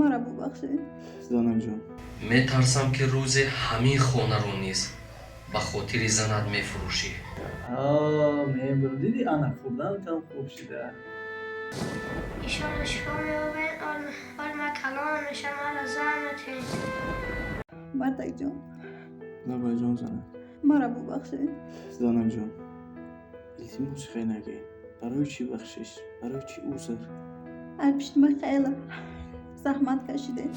Маро бубахшед. Занакҷон. Метарсам, ки рӯзе ҳамин хонаро низ ба хотири занат мефурӯшӣ. Мебурм, диди, ана хӯрданатам хуб шида. Иншоалло, шифо меёбед. Ҳол ман калон мешам, маро зан метиҳед. Мардакҷон. Лабай, ҷон, занак. Маро бубахшед. Занакҷон, илтимос, хел нагӯй. Барои чӣ бахшиш, барои чӣ узр? Аз пишти ман хеле заҳмат кашидед,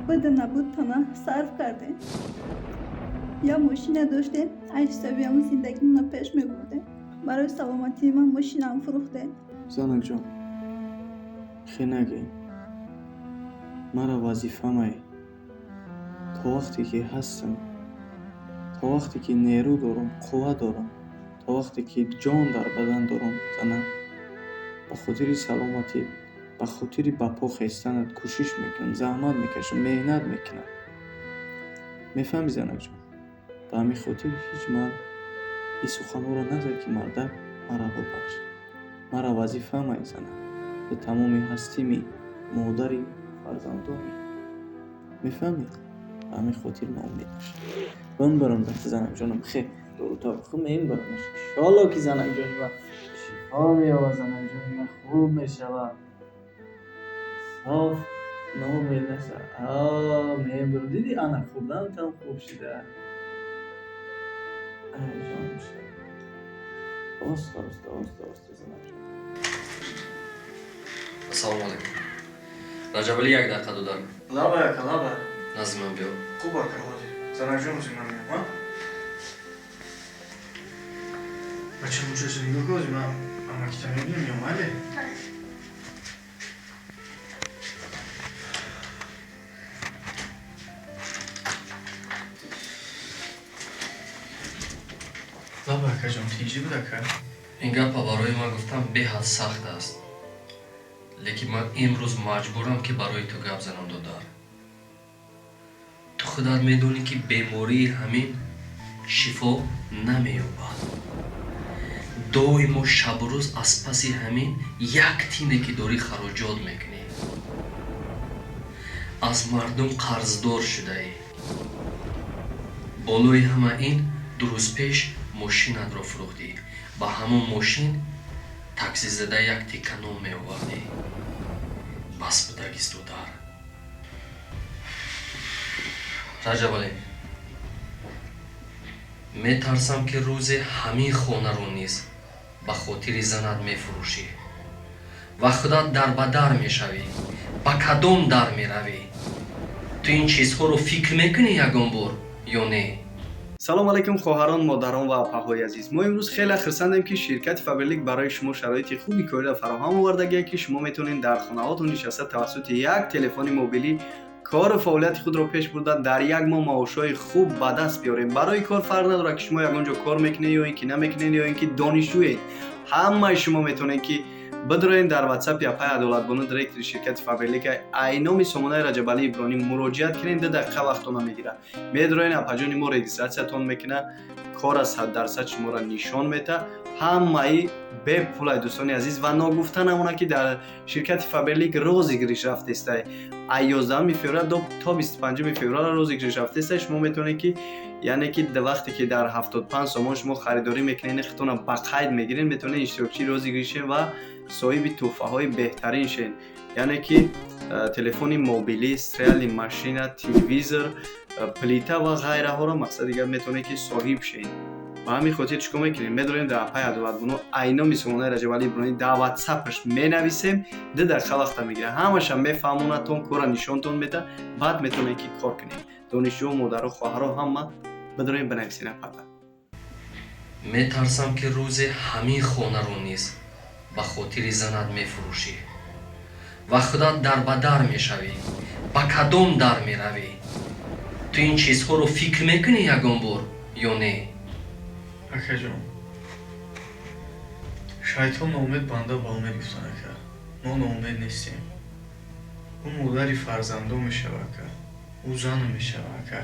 буду набудтона сарф кардем. Я мошина доштем, аз ҳисоби ҳамон зиндагимона пеш мебурдем. Барои саломатии ман мошинаам фурӯхтем. Занакҷон, хел нагӯй. Мара вазифамай, то вақте ки ҳастам, то вақте ки нерӯ дорам, қувва дорам, то вақте ки ҷон дар бадан дорам, занак, ба хотири саломатӣ, ба хотири ба по хестанат кӯшиш мекунам, заҳмат мекашам, меҳнат мекунам. Мефаҳмӣ, занакҷон? Ба ҳамин хотир ҳеҷ маҳал ин суханҳоро назан, ки мардак, маро бубахш. Мара вазифамай, занак. Ту тамоми ҳастими, модари фарзандони. Мефаҳмӣ? Ба ҳамин хотир ноумед нашав. Бимбарам дар занакҷонам, хе дорутаб хӯ, мембарамаш. Иншоалло, ки занакҷони ман шифо меёбад, занакҷони ман хуб мешавад. Соф ноумед нашав. Мебурм, диди, ана хӯрданатам хуб шида. Ай, ҷонам шуда. Оста, оста, оста, оста, занакҷон. Ассалому алайкум, Раҷабалӣ, як дақиқа, додар. Лабай, ака, лабай. Назди ман биё. Хуб, ака, ҳозир. Занакҷон, ҳозир ман меям, а? Бача, мучаша нигоҳ кун, ҳозир ман амакита мебинам, меям, майли? Лабай, акаҷон, тинҷӣ буд, ака? Ин гапа барои ман гуфтан беҳад сахт аст, лекин ман имрӯз маҷбурам, ки барои ту гап занам. Додар, ту худат медонӣ, ки бемории ҳамин шифо намеёбад. Доимо шабу рӯз аз паси ҳамин як тине, ки дорӣ, хароҷот мекунӣ. Аз мардум қарздор шудаӣ. Болои ҳама ин, 2 рӯз пеш мошинатро фурӯхтӣ. Ба ҳамон мошин такси зада як тикка нон меовардӣ. Бас будагист, додар. Раҷабалӣ, метарсам, ки рӯзе ҳамин хонаро низ ба хотири занат мефурӯшӣ ва худат дар ба дар мешавӣ. Ба кадом дар меравӣ? Ту ин чизҳоро фикр мекунӣ ягон бор ё не? Салом алейкум, хоҳарон, модарон ва апаҳои азиз! Мо имрӯз хеле хурсандем, ки ширкати Фаберлик барои шумо шароити хуби кориро фароҳам овардагие, ки шумо метавонед дар хонаҳотон нишаста, тавассути як телефони мобилӣ кору фаъолияти худро пеш бурда, дар як моҳ маошҳои хуб ба даст биёрем. Барои кор фарқ надорад, ки шумо ягон ҷо кор мекунед ё ин ки намекунед, ё ин ки донишҷӯед. Ҳамаи шумо метавонед, ки бидроен дар ватсапи апаи Адолатбону, директори ширкати Фаберлика, айноми сомонаи Раҷабалӣ Ибронӣ муроҷиат кунед. 2 дақиқа вақтона мегирад. Медроен, апаҷони мо регистратсиятон мекунад, кора 100% шуморо нишон метаҳад. Ҳамаи бепулай, дӯстони азиз. Ва ногуфта намонад, ки дар ширкати Фаберлик розыгрыш рафтестай. Ай 11 феврал то 25 феврал розыгрыш рафтестай. Шумо метавонед, ки, яъне ки вақте ки дар 75 сомон шумо харидорӣ мекунед, худтона ба қайд мегиред, метавонед иштирокчии розыгрыш шед ва соҳиби тӯҳфаҳои беҳтарин шед, яъне ки телефони мобилӣ, стиральный машина, телевизор, плита ва ғайраҳоро. Мақсад дигар, метавонед, ки соҳиб шед. Ба ҳамин хотир чӣ кор мекунем? Медорем дар апаи Адолатбону, айноми сомонаи Раҷабалӣ Иброҳим, дар ватсапаш менависем. 2 дақиқа вақта мегирад, ҳамаша мефаҳмонадтон, кора нишонтон медиҳад, баъд метавонед, ки кор кунед. Донишҷӯ, модаро, хоҳаро, ҳама бидорем, бинависед апада. Метарсам, ки рӯзе ҳамин хонаро низ ба хотири занат мефурӯшӣ ва худат дар ба дар мешавӣ. Ба кадом дар меравӣ? Ту ин чизҳоро фикр мекунӣ ягон бор ё не? Акаҷон, шайтон ноумед, банда ба умед гуфтан, ака. Мо ноумед нестем. Ӯ модари фарзандон мешава, ака, ӯ зану мешава, ака.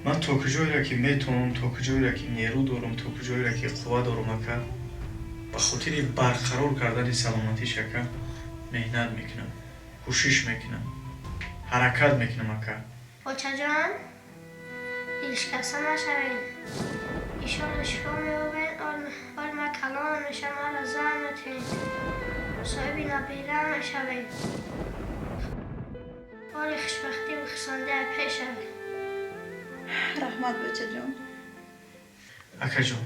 Ман то куҷоеро ки метавонам, то куҷоеро ки нерӯ дорам, то куҷоеро ки қувва дорам, ака, ба хотири барқарор кардани саломатиш, ака, меҳнат мекунам. Кӯшиш мекунам, ҳаракат мекунам, ака. Очаҷон, дилшикаста нашавед. Иншолло, шифо меёбед. Ҳол ма калон мешавам, маро зан метиҳед, соҳиби набира мешавед. Ҳоли хушбахтиву хурсандия пеш шавед. Раҳмат, бачаҷон. Акаҷон,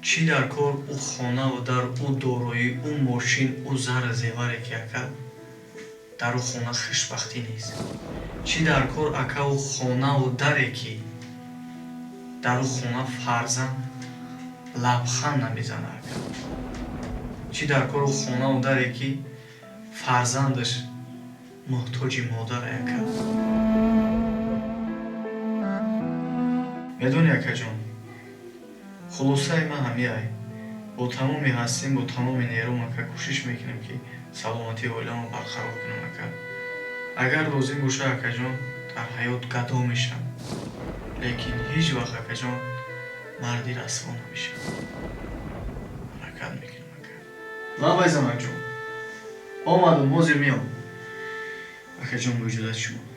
чӣ дар кор ӯ хонаву дар, ӯ дороӣ, ӯ мошин, ӯ зару зеваре, ки, ака, дар ӯ хона хушбахтӣ нест? Чӣ дар кор, ака, ӯ хонаву даре, ки дар ӯ хона фарзанд лабханд намезана, ака? Чӣ дар кор ӯ хонаву даре, ки фарзандаш муҳтоҷи модаре, ака? Медонӣ, акаҷон, хулосаи ман ҳамиай: бо тамоми ҳастим, бо тамоми нерӯм, ака, кӯшиш мекунем, ки саломатии оиламо барқарор кунам, ака. Агар лозим боша, акаҷон, дар ҳаёт гадо мешавам, лекин ҳеҷ вақт, акаҷон, марди расво намешавам. Ҳаракат мекунам, ака. Лабай, занакҷон, омадам, ҳозир меом. Акаҷон, бо иҷозати шумо.